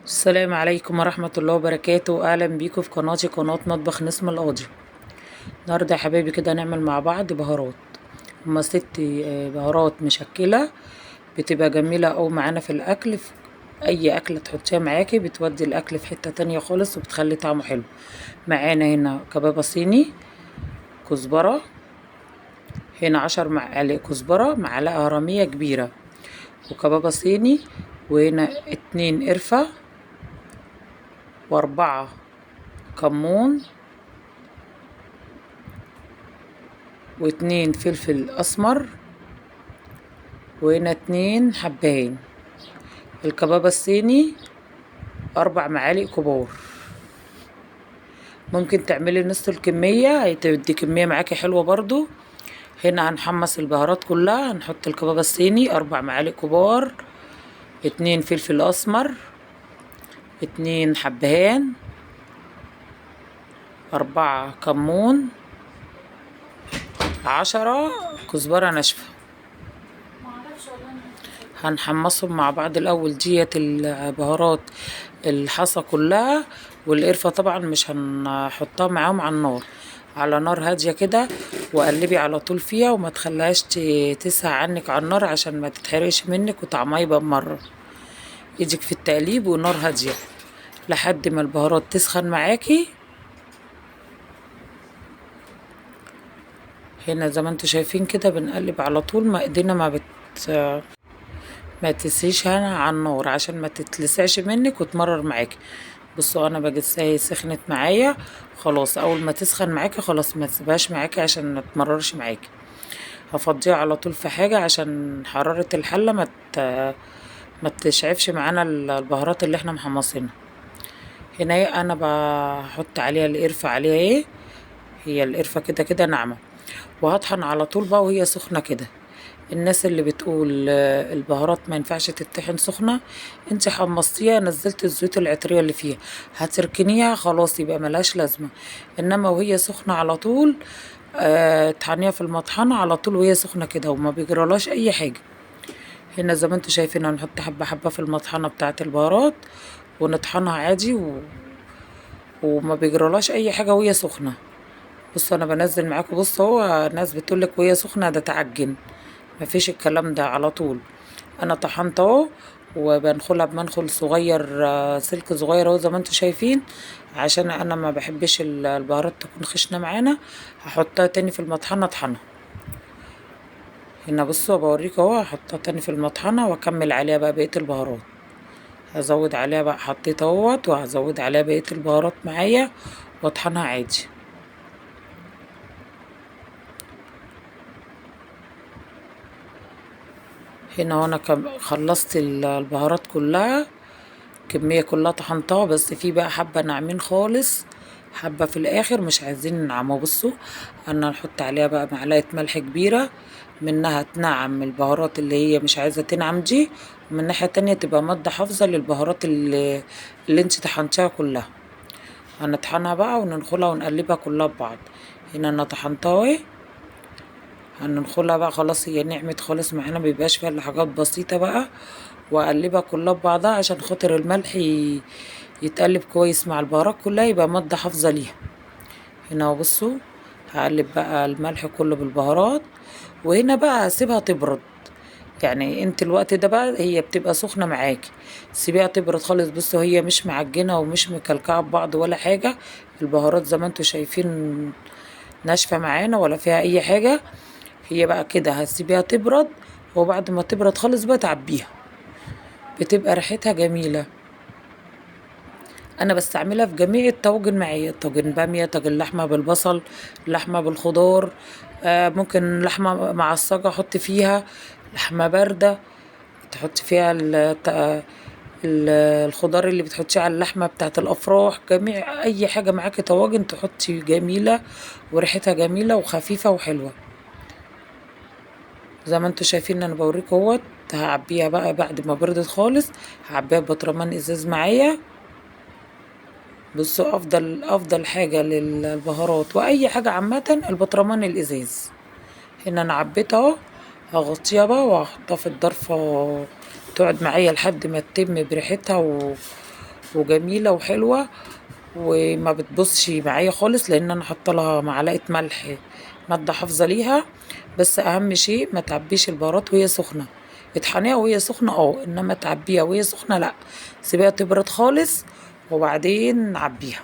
السلام عليكم ورحمة الله وبركاته. أهلا بيكم في قناتي، قناة مطبخ نسمة القاضي. النهاردة يا حبايبي كده نعمل مع بعض بهارات، هما 6 بهارات مشكلة بتبقى جميلة أوي معانا في الأكل، في أي أكلة تحطيها معاكي بتودي الأكل في حتة تانية خالص وبتخلي طعمه حلو. معانا هنا كبابة صيني، كزبرة، هنا 10 معالق كزبرة، معلقة هرمية كبيرة، وكبابة صيني، وهنا 2 قرفة، و4 كمون، و2 فلفل أسمر، وهنا 2 حبهان. الكبابة الصيني 4 معالق كبار. ممكن تعملي نص الكمية، هتدي كمية معاكي حلوة برضو. هنا هنحمص البهارات كلها. هنحط الكبابة الصيني 4 معالق كبار، 2 فلفل أسمر، 2 حبهان، 4 كمون، 10 كزبرة ناشفة. هنحمصهم مع بعض الأول. ديت البهارات الحصى كلها، والقرفة طبعا مش هنحطها معاهم على النار، على نار هادية كده، وقلبي على طول فيها وما تخليهاش تسهى عنك على النار عشان ما تتحرقش منك وطعمها يبقى ممرر. ايدك في التقليب ونار هادية لحد ما البهارات تسخن معاكي. هنا زي ما انتوا شايفين كده بنقلب على طول، ما ايدينا ما تسيش هنا على النار عشان ما تتلسعش منك وتمرر معاكي. بصوا انا بجسها سخنت معايا خلاص. اول ما تسخن معاكي خلاص ما تسيبهاش معاكي عشان ما تمررش معاكي. هفضيها على طول في حاجة عشان حرارة الحلة ما تشعفش معانا البهارات اللي احنا محمصينها. هنا ايه انا بحط عليها القرفة، عليها ايه هي القرفة كده كده ناعمة، وهطحن على طول بقى وهي سخنة كده. الناس اللي بتقول البهارات ما ينفعش تتطحن سخنة، انت حمصتيها نزلت الزيوت العطرية اللي فيها هتركنيها خلاص يبقى ملهاش لازمة. انما وهي سخنة على طول اطحنيها في المطحنة على طول وهي سخنة كده وما بيجرالهاش اي حاجة. هنا زي ما انتوا شايفين هنحط حبة حبة في المطحنة بتاعة البهارات ونطحنها عادي وما بيجرالهاش اي حاجة وهي سخنة. بصوا انا بنزل معاكم، بصوا اهو الناس بتقولك وهي سخنة ده تعجن، مفيش الكلام ده. على طول انا طحنت اهو وبنخلها بمنخل صغير، سلك صغير اهو زي ما انتوا شايفين، عشان انا ما بحبش البهارات تكون خشنة معانا. هحطها تاني في المطحنة اطحنها. هنا بصوا بوريكم اهو، هحطها تاني في المطحنة واكمل عليها بقى بقية البهارات. هزود عليها بقى، حطيت اهوت وهزود عليها بقية البهارات معايا واطحنها عادي. هنا وانا خلصت البهارات كلها، الكمية كلها طحنتها، بس في بقى حبة ناعمين خالص، حبة في الاخر مش عايزين ننعمها. بصوا انا هنحط عليها بقى معلقة ملح كبيرة، منها تنعم البهارات اللي هي مش عايزة تنعم دي، ومن ناحية تانية تبقى مادة حافظة للبهارات اللي انت طحنتيها كلها. هنطحنها بقى وننخلها ونقلبها كلها ببعض. هنا انا طحنتها اهي، هننخلها بقى خلاص، هي نعمت خالص معانا، مبيبقاش فيها الا حاجات بسيطة بقى، واقلبها كلها ببعضها عشان خاطر الملح يتقلب كويس مع البهارات كلها، يبقى مادة حافظة ليها. هنا اهو بصوا هقلب بقى الملح كله بالبهارات، وهنا بقى هسيبها تبرد. يعني انت الوقت ده بقى هي بتبقى سخنة معاكي، سيبيها تبرد خالص. بصوا هي مش معجنة ومش مكلكعة ببعض ولا حاجة، البهارات زي ما انتوا شايفين ناشفة معانا ولا فيها اي حاجة. هي بقى كده هتسيبيها تبرد، وبعد ما تبرد خالص بقى تعبيها، بتبقى ريحتها جميلة. انا بستعملها في جميع الطواجن معايا، طاجن بامية، طاجن لحمة بالبصل، لحمة بالخضار، ممكن لحمة معصجة احط فيها، لحمة باردة تحط فيها الخضار اللي بتحطيه على اللحمة بتاعت الافراح. جميع اي حاجة معاكي طواجن تحطي، جميلة وريحتها جميلة وخفيفة وحلوة. زي ما انتوا شايفين انا بوريكم اهوت. هعبيها بقى بعد ما بردت خالص، هعبيها ببطرمان ازاز معايا. بصوا افضل حاجة للبهارات واي حاجة عامة البطرمان الازاز. هنا انا عبيتها اهو، هغطيها بقى وهحطها في الضرفة تقعد معايا لحد ما تتم بريحتها وجميلة وحلوه، وما بتبصش معايا خالص، لان انا حاطه لها معلقه ملح مادة حافظه ليها. بس اهم شيء ما تعبيش البهارات وهي سخنة، اطحنيها وهي سخنة انما تعبيها وهي سخنة لا، سيبيها تبرد خالص وبعدين عبيها.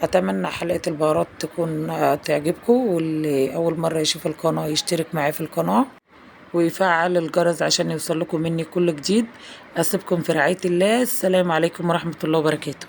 اتمنى حلقة البهارات تكون تعجبكم، واللي اول مرة يشوف القناة يشترك معايا في القناة ويفعل الجرس عشان يوصل لكم مني كل جديد. اسيبكم في رعاية الله. السلام عليكم ورحمة الله وبركاته.